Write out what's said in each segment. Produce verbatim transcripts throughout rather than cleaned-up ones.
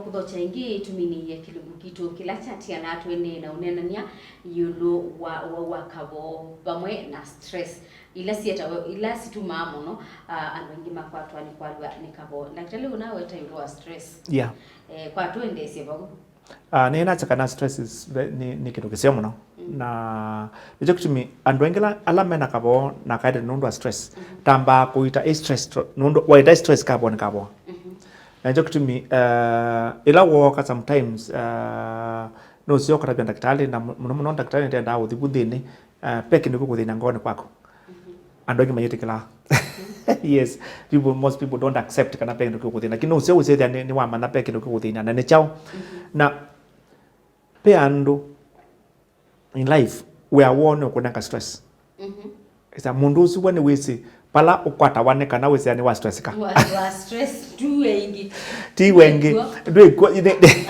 Kũthokya ĩngĩ ĩtuminĩie kĩlungu kitũ kĩla kyatiana tũendee na ũneenany'a ĩũlũ wa ũwau wa kavoo vamwe na stress, ila syĩtawa, ila situmaa mũno, ah, andũ aingĩ makwatwa nĩ kwalw'a nĩ kavoo. Ndakĩtalĩ ũnaweta ĩũlũ wa stress. Yeah. Eh, kwa tũendeesye vau. Ah, nĩnasya kana stress is ve-, nĩ, nĩ kĩndũ kĩseo mũno. Mm. Na nĩkyo kĩtumi andũ aingĩ ala, ala mena kavoo na kaete nũndũ wa stress, mhm, tambaa kũita ĩ stress tro-, nũndũ waita ĩ stress kavoo nĩ kavoo. Mhm. Na nĩkyo kĩtumi, eh, ĩla wooka sometimes, eh, nũseo ũkatavya ndakĩtalĩ, na mũ-, mũno mũno ndakĩtalĩ nĩtendaa ũthi vu nthĩnĩ, eh, ve kĩndũ kĩkũthĩna ngoonĩ kwaku. Mhm. Andũ aingĩ mayĩtĩkĩlaa. Yes, people, most people don't accept kana ve kĩndũ kĩkũthĩna. Lakini nũseo ũsethĩa nĩ, nĩwamanya ve kĩndũ kĩkũthĩna, na nĩ kyaũ? Mhm. Na ve andũ in life wĩa woo nĩ ũkũnenga stress. Mhm. Ĩsa mũndũ ũsu we nĩwĩsĩ vala ũkwatawa nĩ kana wĩsĩa nĩ wa stress ka. Wa, wa stress, ti wengĩ. Ti wengĩ. Ndwĩkw'o. Ndwĩkw'o.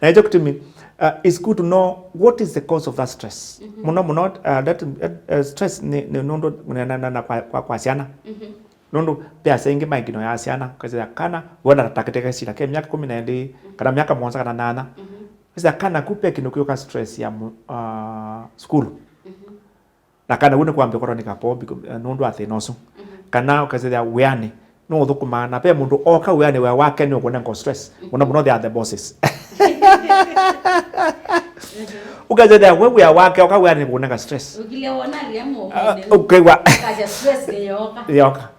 Na nĩkyo kĩtumi, uh, it's good to know what is the cause of that stress. Mhm. Mũno mũno, uh, that, uh, stress nĩ, nĩ nũndũ na, na, na, na kwa, kwa, kwa syana. Mhm. Nũndũ ve asyai aingĩ mainginoyaa syana, kwĩsĩa kana wona ta takĩteke syĩna ke myaka kũmi na ĩlĩ, mhm, kana myaka mũonza kana nyanya. Mhm. Kwĩsĩa kana ku ve kĩndũ kĩũka stress ya mũ-, uh, sukulu. Mhm. Na kana u nĩkwambĩa kũtwa nĩ kavoo because, eh, nũndũ wa thĩna ũsu. Mhm. Kana ũkasethĩa wĩanĩ, nũũthũkũmaa, na ve mũndũ oka wĩanĩ wĩa wake nĩ ũkũnenga stress. Mhm. Mũno mũno they are the bosses. Mhm. Ũkasethĩa we wĩa wake oka wĩanĩ nĩ kũnenga stress. Ũkile wona lĩa moko. Ah, ũkaigua. Kaja stress nĩyoka. Yoka.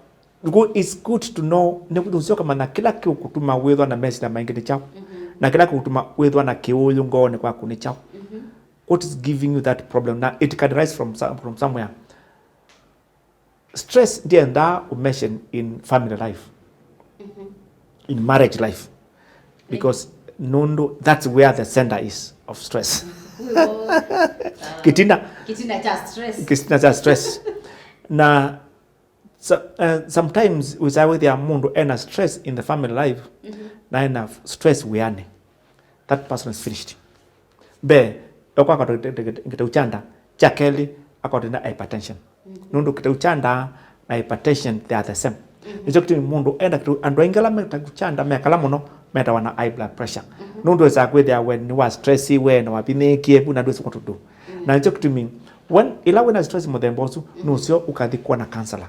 Nĩkũ, it's good to know, nĩ ũsyoka manya kĩla kĩũkũtuma wĩthwa na mesila maingĩ nĩ kyaũ. Mhm. Na kĩla kĩũkũtuma wĩthwa na kĩũyũ ngoonĩ kwaku nĩ kyaũ. Mhm. What is giving you that problem? Na it can rise from some-, from somewhere. Stress ndiendaa u mention in family life, mhm, in marriage life, because nũndũ that's where the center is of stress. Kĩtina. Kĩtina kya stress. Kĩtina kya stress. Na so, uh, sometimes wĩsaa wĩthĩa mũndũ ena stress in the family life, mhm, na ena stress wĩanĩ. That person is finished. Mbee, oka akatwa kĩteu kya nda, kya kelĩ akatwa na hypertension. Mhm. Nũndũ kĩteu kya nda na hypertension they are the same. Mhm. Nĩkyo kĩtumi mũndũ enda kĩteu, andũ aingĩ ala metawa kya nda mekala mũno metawa na high blood pressure. Mhm. Nũndũ wĩsaa kwĩthĩa we nĩ wa stress, we na wavinyĩĩkie vu na ndwĩsĩ what to do. Mhm. Na nĩkyo kĩtumi, when, ĩla wĩna stress mũthemba ũsu, mhm, nũseo ũkathi kwona counselor.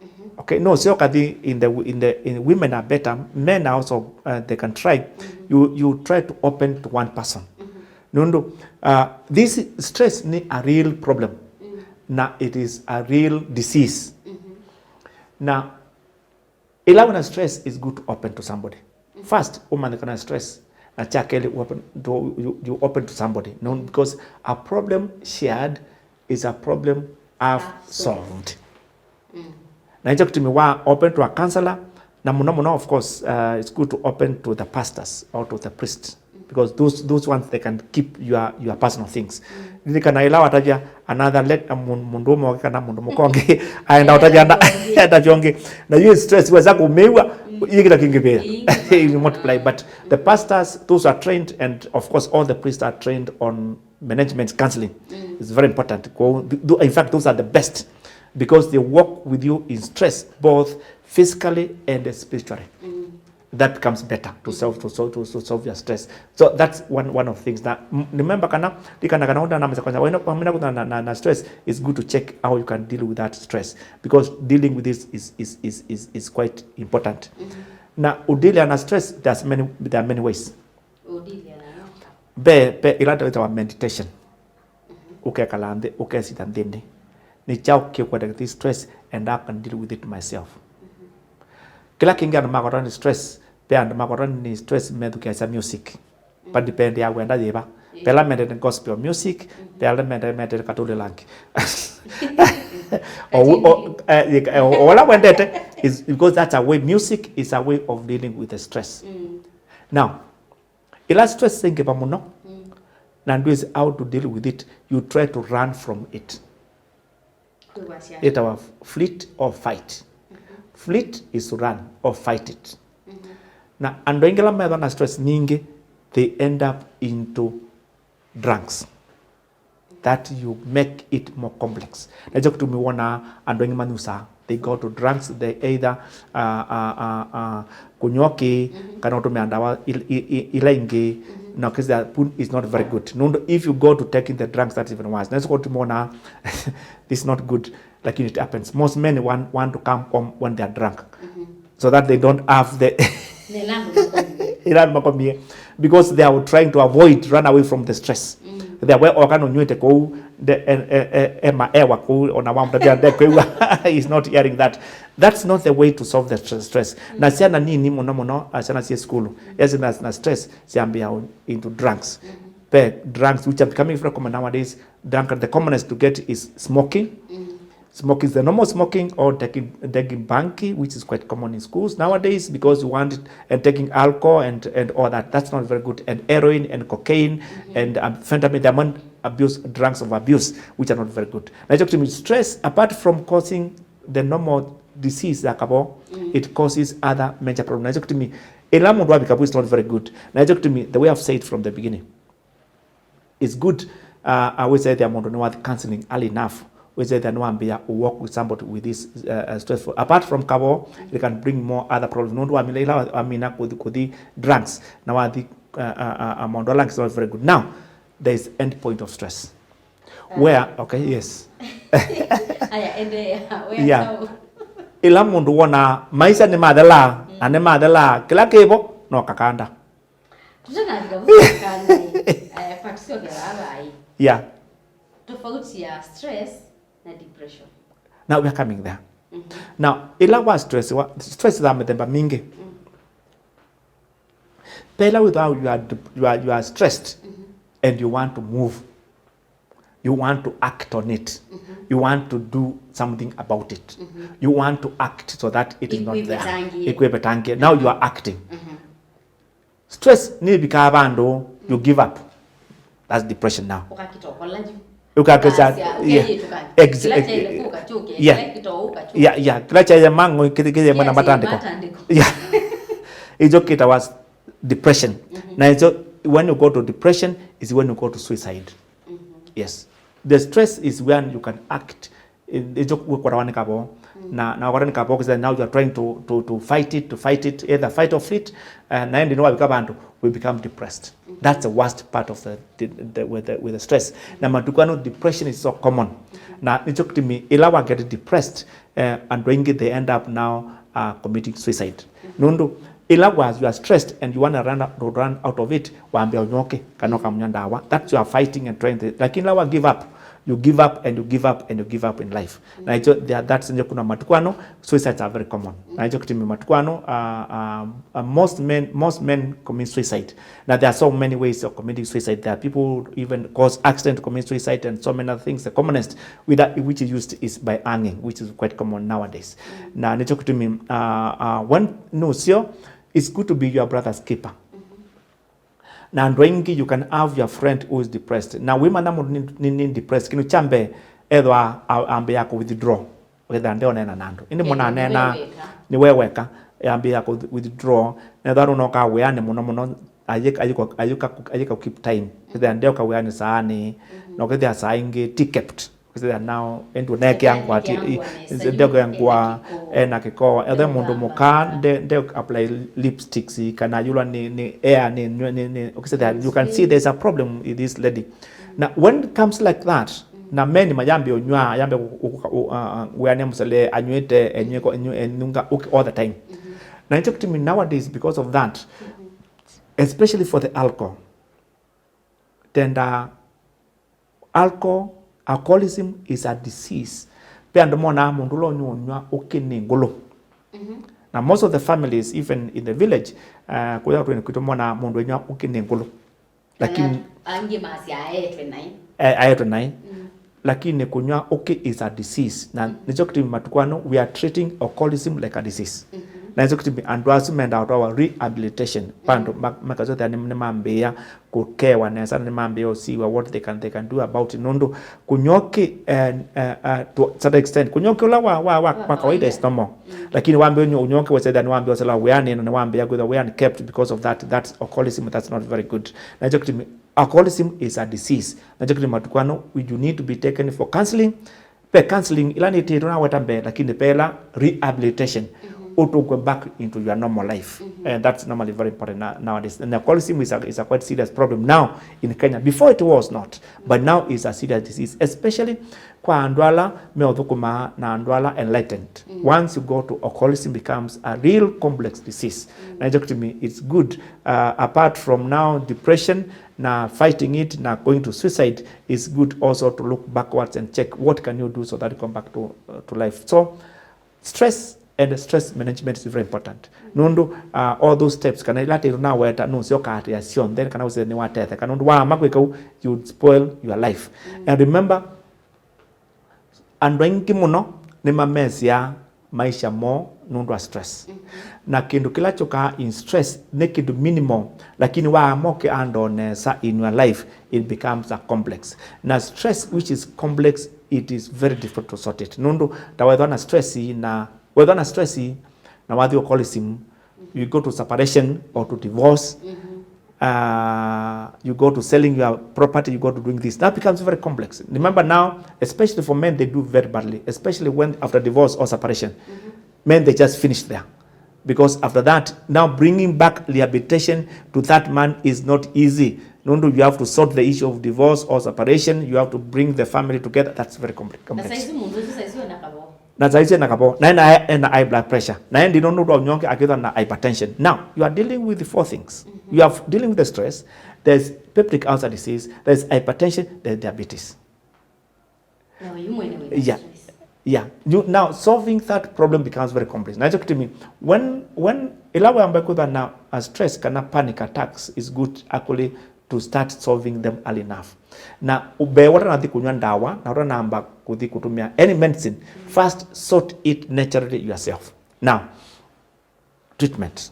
Mhm. Okay, no, sio kathi in the, in the, in, women are better, men are also, uh, they can try. Mhm. You, you try to open to one person. Mhm. Nũndũ, uh, this stress nĩ a real problem. Mhm. Na it is a real disease. Mhm. Na ĩla wĩna stress is good to open to somebody. Mhm. First, ũmanye kana stress, na kya kelĩ, you open to, you, you open to somebody. No, because a problem shared is a problem half solved. Mm. Na nĩkyo kĩtumi wa open to a counselor, na mũno mũno, of course, uh, it's good to open to the pastors or to the priest, because those, those ones, they can keep your, your personal things. Mm. Nĩ kana ĩla watavya another let, a, mũndũ ũmwe ũngĩ kana mũndũ mũka ũngĩ aenda ũtavya na enda vyonge, na you stress weza kumĩwa, mm, yĩkĩta kĩngĩ vea. Ĩngĩ. You multiply, but the pastors, those are trained, and of course all the priests are trained on management counseling. Mm. Is very important. Ko-, th-, th-, in fact, those are the best because they work with you in stress, both physically and spiritually. Mm. That becomes better to solve, to solve, to, to solve your stress. So that's one, one of the things that, m-, remember kana, likana kana unda namasa kwanza, wena, wamina kuna na, na, na stress, it's good to check how you can deal with that stress because dealing with this is, is, is, is, is quite important. Mm-hmm. Na udeal na stress, there's many, there are many ways. Ũdeal nayo. Ve, ve ĩla ĩtawa meditation. Mhm. Ũkekala nthĩ, ũkesitha nthĩnĩ. Nĩ kyaũ kĩkwenda this stress and I can deal with it myself. Mhm. Kĩla kĩngĩ andũ makwatwa nĩ stress, ve andũ makwatwa nĩ stress methukĩasya music. Mhm. Vadipendia wenda yĩva. Ĩĩ. Ve ala mendete gospel music, mhm, ve ala mendete, mendete katũlĩ langi. O, o, eh, yĩka, eh, o, o ũla wendete is because that's a way, music is a way of dealing with the stress. Mm. Now, ĩla stress yaingĩva mũno, mm, na ndwĩsĩ how to deal with it, you try to run from it. Kwĩwasya. Ĩtawa flee or fight. Mhm. Flee is to run or fight it. Mhm. Na andũ aingĩ ala methwa na stress nyingĩ, they end up into drugs. That you make it more complex. Na nĩkyo kĩtumi wonaa andũ aingĩ manyusaa. They go to drugs, they either uh, uh, uh, uh, kũnywa kĩ, kana ũtũmĩa ndawa il- i- i- ila ingĩ, na ũkĩsya pun is not very good. Nũndũ if you go to taking the drugs, that's even worse. Na ĩsu kũtimona this is not good, lakini it happens. Most men want, want to come home when they are drunk, so that they don't have the ĩla makomie, because they are trying to avoid, run away from the stress. They are oka nũnywĩte kũu, the- e- e- e- ema ewa kũu, ona wamũtavya ndekwĩw'a, he's not hearing that. That's not the way to solve the stress. Stress. Na syana nini mũno mũno, ah, syana syĩ sukulu, yes, na, na stress syambĩa into drugs. Pe drugs which are becoming very common nowadays. Drunk, the commonest to get is smoking. Smoking is the normal smoking, or taking, taking bangi, which is quite common in schools nowadays, because you want it, and taking alcohol and, and all that. That's not very good. And heroin and cocaine and um, fentanyl, the amount abuse, drugs of abuse, which are not very good. Na hicho kitu stress, apart from causing the normal disease ya kabo, it causes other major problems. Na hicho kitu mi, ila mundu wa bikabu is not very good. Na hicho kitu mi, the way I've said from the beginning, it's good, uh, uh, wĩsethĩa mũndũ nĩwathi counseling early enough, wĩsethĩa nĩwambĩĩa work with somebody with this uh, uh, stressful. Apart from kabo, it can bring more other problems. Nũndũ wamina ila wamina kuthi kuthi drugs, na wathi uh, uh, uh, uh, maũndũ ala angĩ is not very good. Now, there is end point of stress. Where, okay, yes. Aya, endelea. Where Yeah. Ila mũndũ wona maisha nĩ mathela, na nĩ mathela, kĩla kĩvo no kakanda. Tũtanavika vuka kanda ĩ, eh, part syoke vava ĩ. Yeah. Tofauti ya stress na depression. Now we are coming there. Now, ila wa stress, wa stress za mĩthemba mingĩ. Pela without you are, you are, you are stressed and you want to move. You want to act on it. You want to do something about it. You want to act so that it is not there. Ĩkwĩvetangie. Ĩkwĩvetangie. Now you are acting. Stress nĩvikaa vandũ, you give up. That's depression now. Ũkakita ũkola yu. Ukakesa. Ukasya, yeah. Ukeyĩtũka. Ex- Kĩla ex- kyaĩle kũka kyũke, yeah. Kĩla kĩtoũka kyũke. Yeah, yeah. Kĩla kyaya mang'o kĩthĩkĩthĩe mwana matandĩko. Matandĩko. Yeah. Icho kĩtawa depression. Na icho, when you go to depression is when you go to suicide. Yes. The stress is when you can act. Icho kwĩkũrawa nĩ kavo. Na na wakora nĩ kavo, kisa now you are trying to, to, to fight it, to fight it, either fight or flee. Uh, na ĩndĩ nĩwavika vandũ, we become depressed. That's the worst part of the, the, the, with the, with the stress. Na matukũ ano depression is so common. Na nĩkyo kĩtumi ĩla wa get depressed, uh, andũ aingĩ they end up now uh, committing suicide. Nũndũ ĩla was you are stressed and you wanna run, to run out of it, wambĩa ũnyoke kana ũkamũnywa ndawa. That's you are fighting and trying to, lakini ĩla wa give up, you give up and you give up and you give up in life. Na icho there, that's nje kuna matukũ ano suicides are very common. Na icho kĩtumi matukũ ano uh, uh, uh, most men, most men commit suicide. Now there are so many ways of committing suicide. There are people who even cause accident to commit suicide and so many other things. The commonest with that, which is used is by hanging, which is quite common nowadays. Na nĩkyo kĩtumi uh, uh, one nũseo, it's good to be your brother's keeper. Na andũ aingĩ, you can have your friend who is depressed. Na wĩmanya mũndũ nĩ, nĩ, nĩ depressed, kĩndũ kya mbee ethwa a- ambĩĩa kũ withdraw. Wĩthĩa ndeonena na andũ. Ĩndĩ mũnanena nĩ we weka, yambĩĩa kũ withdraw. Nethwa nũnoka wĩanĩ mũno mũno, ayĩka, ayĩka, ayĩka, ayĩka keep time. Wĩthĩa ndeoka wĩanĩ saanĩ, na ũkĩthĩa saa ingĩ ti kept. Kwĩsĩthya nao ĩndĩ ũnekea ngũa ti ndekea ngũa ena kĩkoo. Ethe mũndũ mũka nde nde apply lipsticks kana yulwa nĩ nĩ air nĩ nĩ nĩ ũkĩsĩthya, you can see there's a problem with this lady. Na when it comes like that, na men mayambe ũnywaa, yambe wĩane mũsele anywĩte enyunga all the time. Na nĩkyo kĩtumi nowadays, because of that, especially for the alcohol, tenda alcohol, alcoholism is a disease. Ve andũ monaa mũndũ ũla ũnywa ũnyw'a ũkĩ nĩ ngũlũ. Na most of the families, even in the village, uh, kũya kwĩnĩ kwitũ monaa mũndũ ũnyw'a ũkĩ nĩ ngũlũ. Lakini angĩ masya aetwe naĩ. Eh, aetwe naĩ. Lakini kũnyw'a ũkĩ is a disease. Na nĩkyo kĩtumi matukũ ano we are treating alcoholism like a disease. Na nĩkyo kĩtumi andũ asu mendaa ũtwawa rehabilitation. Vandũ ma- makasyothea nĩ- nĩmambĩĩa kũkewa nesa, na nĩmambĩĩa ũsiwa what they can, they can do about it. Nũndũ kũnyw'a ũkĩ, eh, eh, eh, to a certain extent, kũnyw'a ũkĩ ũla wa, wa, wa, wa kawaida is normal. Lakini wambĩĩa ũnyw'a ũkĩ, wesethĩa nĩwambĩĩa ũsela wĩanĩ, na nĩwambĩĩa kwĩthwa wĩanĩ kept because of that, that alcoholism, that's not very good. Na nĩkyo kĩtumi alcoholism is a disease. Na nĩkyo kĩtumi matukũ ano, you need to be taken for counseling. Pe counseling ila nĩtĩtwe naweta mbee, lakini pe ila rehabilitation, ũtũkwe back into your normal life. And that's normally very important na- nowadays. And alcoholism is a, is a quite serious problem now in Kenya. Before it was not, but now it's a serious disease, especially kwa andũ ala meũthũkũmaa na andũ ala enlightened. Once you go to alcoholism, becomes a real complex disease. Na hicho kitu mi- it's good, uh, apart from now depression na fighting it na going to suicide, it's good also to look backwards and check what can you do so that you come back to, uh, to life. So stress and stress management is very important. Nũndũ, uh, all those steps, kana ila tĩtũ naweta, nũsyokaatĩa syonthe, kana ũsĩ nĩwatetheka. Nũndũ waama kwĩka ũu, you spoil your life. And remember, andũ aingĩ mũno nĩmamesĩaa maisha moo nũndũ wa stress. Na kĩndũ kĩla kyũkaa in stress nĩ kĩndũ minimal, lakini waama ũkĩhandle nesa in your life, it becomes a complex. Na stress which is complex, it is very difficult to sort it. Nũndũ ta wethwa na stress na, wethwa na stress na wathi alcoholism, you go to separation or to divorce, uh, you go to selling your property, you go to doing this. That becomes very complex. Remember now, especially for men, they do very badly, especially when after divorce or separation. Men, they just finish there. Because after that, now bringing back rehabilitation to that man is not easy. Nũndũ, you have to sort the issue of divorce or separation, you have to bring the family together. That's very compli- Na complex. Saizi mũndũ ũsu saizi ena kavo. Na saizi ena kavo, na ena, ena high blood pressure. Na endi nũndũ wa ũnyonge akĩthwa na hypertension. Now, you are dealing with four things. You are dealing with the stress, there's peptic ulcer disease, there's hypertension, there's diabetes. Na ũyu mwene wĩ na Yeah. stress. Yeah. You, now, solving that problem becomes very complex. Na hicho kitu mi, when, when, ila wamba kwĩthwa na a stress kana panic attacks, is good actually to start solving them early enough. Na mbee watanathi kũnywa ndawa, na ũtanamba kũthi kũtũmĩa any medicine, first sort it naturally yourself. Now, treatment.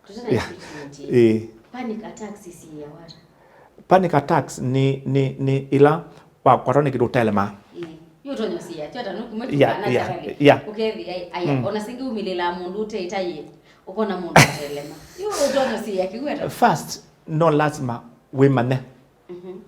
Tũtana Yeah. treatment. Eh. Panic attacks is ya what? Panic attacks nĩ, nĩ, nĩ ila wakwatwa nĩ kĩndũ ũtelema. Eh. Yu ũtonyosia, tyo ta nũkumwe Yeah, yeah, yeah. Ũkethia, aya, Mm. ona singi umilila mũndũ ũteitaye, ũkona mũndũ ũtelema. Yu ũtonyosia kiweta. First, no lazima wĩmanye. Mhm.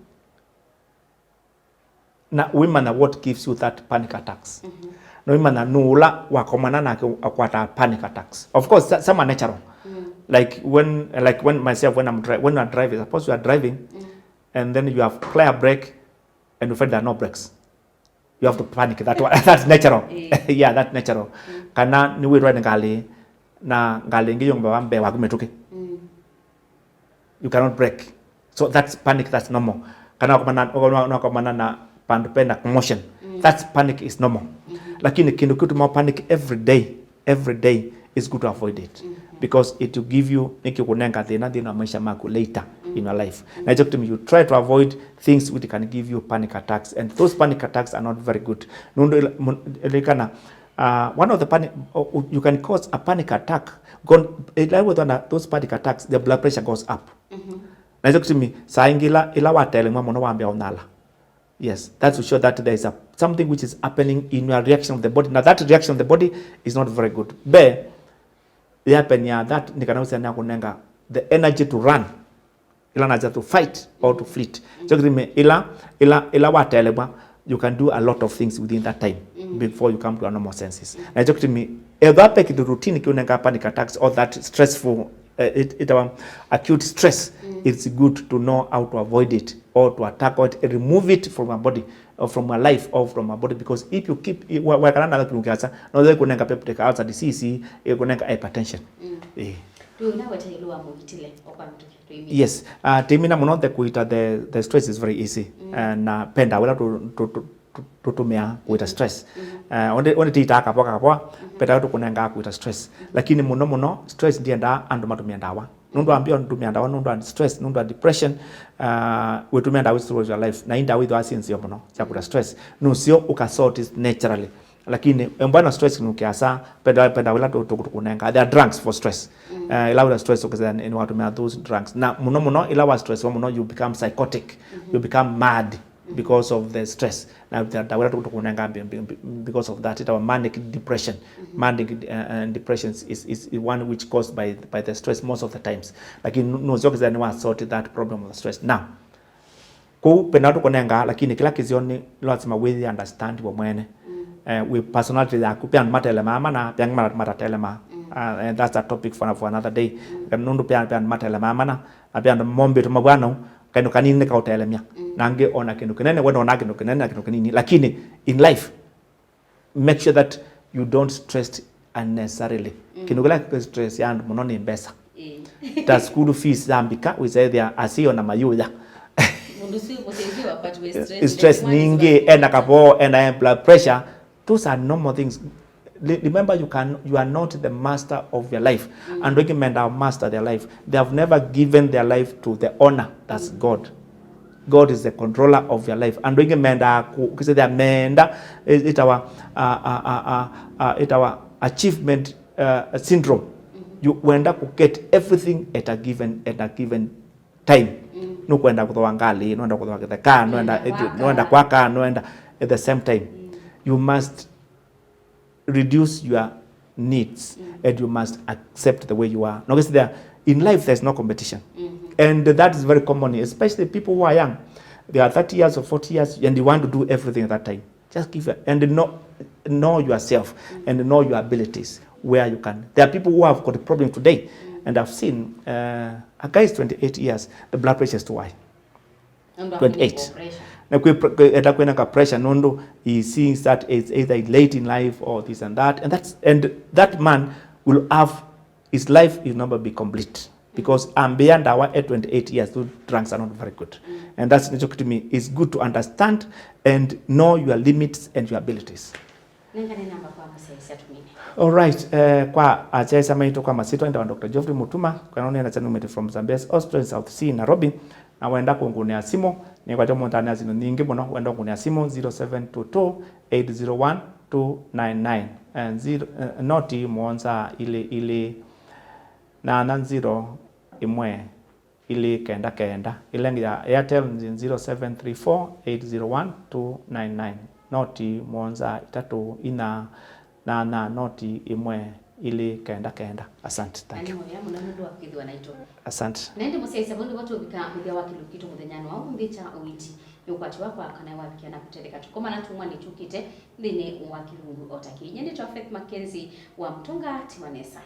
Na wĩmanya what gives you that panic attacks. Mhm. Na wĩmanya nũ ũla wakomana nake akwata panic attacks. Of course, so- some are natural. Mm. Like when, like when myself, when I'm dri- when you are driving, suppose you are driving Mm. and then you have clear brake and you find there are no brakes. You have to panic. That one, that's natural. Eh. Yeah, that's natural. Mm. Kana nĩ wĩtwa nĩ ngalĩ na ngalĩ ĩngĩ yũmbawa mbee waku mĩtũkĩ. Mm. You cannot brake. So that's panic, that's normal. Kana wakomana, wakomana na pandu pena commotion. Mm. That's panic is normal. Mm-hmm. Lakini kĩndũ kĩtuma panic every day, every day is good to avoid it. Mm-hmm. Because it will give you, nĩkĩkũnenga thĩna, thĩna wa maisha maku later Mm. in your life. Mm. Na hicho kitu you try to avoid things which can give you panic attacks. And those panic attacks are not very good. Nũndũ ila- mun- ilikana, uh, one of the panic, uh, you can cause a panic attack. Gon- ila wethwa na those panic attacks, the blood pressure goes up. Mhm. Na hicho kitu mi, saa ingĩ ila, ila watelemwa mũno wambĩa ũnyala. Yes, that's to show that there is a, something which is happening in your reaction of the body. Now that reaction of the body is not very good. Be, yapen ya that nĩ kana ũsĩa nĩakũnenga the energy to run. Ila naja to fight or to flee. Mm. Hicho kitu mi, ila, ila, ila watelemwa, you can do a lot of things within that time Mm. before you come to your normal senses. Mm. Na hicho kitu mi, ethwa pe kĩndũ routine kĩũnenga panic attacks or that stressful, uh, it, it, um, acute stress, Mm. it's good to know how to avoid it or to attack it, remove it from your body or from your life or from your body, because if you keep, wa- wekana na kĩndũ kĩasa, no they kunenga peptic ulcer disease, eh, kunenga hypertension. Mm. Eh. Tũinaweta ĩlũ wa mũitĩle o kwa mĩtũkĩ, tũimina. Yes, uh, tũimina mũno the kuita the, the stress is very easy. Mm. Uh, na penda wala tu, tu, tu, tu, tũtũmĩa kũita stress. Mhm. Eh, onde, onde tiitaa kavoa kavoa, Mhm. petawe tũkũnengaa kũita stress. Mhm. Lakini mũno mũno, stress ndiendaa andũ matũmĩe ndawa. Nũndũ ambia ndũmĩa ndawa, nũndũ wa stress, nũndũ wa depression, uh, wĩtũmĩa ndawa isu throughout your life. Na i ndawa ithwa syĩ nzeo mũno sya kũita stress. Nũseo ũkasort it naturally. Lakini, embwa na stress nũkĩasa, penda, penda wĩla tũ- tũ- tũkũnenga. There are drugs for stress. Mm. Eh, ila wĩla stress ũkĩsa nĩ watũmĩa those drugs. Na mũno mũno, ila wa stress wa mũno, you become psychotic. Mhm. You become mad. Because of the stress. Na the, the, wĩla tũkũnenga be- be- be- because of that, ĩtawa manic depression. Mhm. Manic, uh, uh, depression is, is one which caused by, by the stress most of the times. Lakini nũ- nũseo kĩsa nĩ wa sort that problem of stress. Now, Kũu pena tũkũnenga, lakini kĩla kĩseo nĩ lazima wĩthĩ understand we mwene. Mm. Eh, wĩ personality yaku, pe andũ matelemaa mana, pe angĩ mata-, matatelemaa. Mm. Uh, and that's a topic for, for another day. Mm. Nũndũ pe, pe andũ matelemaa mana, na pe andũ mombĩtwe mavw'anau, kĩndũ kanini nĩkaũtelemya. Mm. Na angĩ ona kĩndũ kĩnene, we nona kĩndũ kĩnene na kĩndũ kĩnini. Lakini in life, make sure that you don't stress unnecessarily. Mm. Kĩndũ kĩla kĩ stress ya andũ mũno nĩ mbesa. Ĩĩ. Ta school fees ya mbika, wĩsethĩa asio na mayũya. Mũndũ ũsu mũsaidiwa, but we stress. Stress ningĩ, ena kavoo, ena high blood pressure. Those are normal things. Re-, remember, you can, you are not the master of your life. Mm. Andũ aingĩ mendaa master their life. They have never given their life to the owner, that's God. God is the controller of your life. Andũ aingĩ mendaa kũ-, kĩsĩthĩa meenda, ĩ-, ĩtawa, uh, uh, uh, uh, uh, ĩtawa achievement, uh, syndrome. Mm-hmm. You, wenda kũ get everything at a given, at a given time. Mm. Nũkwenda kũthooa ngalĩ, nũenda kũthooa kĩtheka, nũenda, nũenda kwaka, nũenda at the same time. Mm. You must reduce your needs, mm, and you must accept the way you are. No, there, in life, there's no competition. Mm-hmm. And that is very common, especially people who are young. They are thirty years or forty years, and you want to do everything at that time. Just give it, and know, know yourself, mm, and know your abilities, where you can. There are people who have got a problem today, mm, and I've seen, uh, a guy is twenty-eight years, the blood pressure is too high. Nũndũ twenty-eight. Pressure. Na kwĩ pr-, kwĩ, enda kwĩna ka pressure nũndũ he sees that it's either late in life or this and that. And that's, and that man will have, his life will never be complete. Because ambĩa ndawa at twenty-eight years, those drugs are not very good. Mm. And that's nĩkyo kĩtumi it's good to understand and know your limits and your abilities. Nengane namba kwa mũsyaĩĩsya tũmine. Alright, eh, kwa asyaĩĩsya maitũ kwa masyĩtwa, nĩtawa Doctor Geoffrey Mutuma, kana ũnena kya numĩte from Zambezi Hospital in South C Nairobi, na wenda kũngũnĩa simũ, nĩkwatya mũnthane ya simũ nyingĩ mũno, wenda kũngũnĩa simũ zero seven two two, eight zero one, two nine nine, eh, zero, eh, noti mũonza ilĩ ilĩ, nyanya zero ĩmwe, ilĩ kenda kenda. Ĩla ĩngĩ ya Airtel nĩ zero seven three four, eight zero one, two nine nine. Noti mũonza itatũ inya, nyanya noti ĩmwe, ilĩ kenda kenda. Asante. Na thank nĩ you mũthya mũno nũndũ wa kwĩthĩwa naitũ. Asante. Na ĩndĩ mũsyaĩĩsya, vau nĩvo tũvika mũthya wa kĩlungu kitũ mũthenyanĩ wa ũmũnthĩ kya ũiiti. Nĩ ũkwati wakwa kana wavikĩa na kũtetheka. Tũkomana kyumwanĩ kyũkĩte nthĩnĩ wa kĩlungu o ta kĩĩ. Nyie nĩtawa Faith Mackenzie wa Mũtũnga Tiwanesa.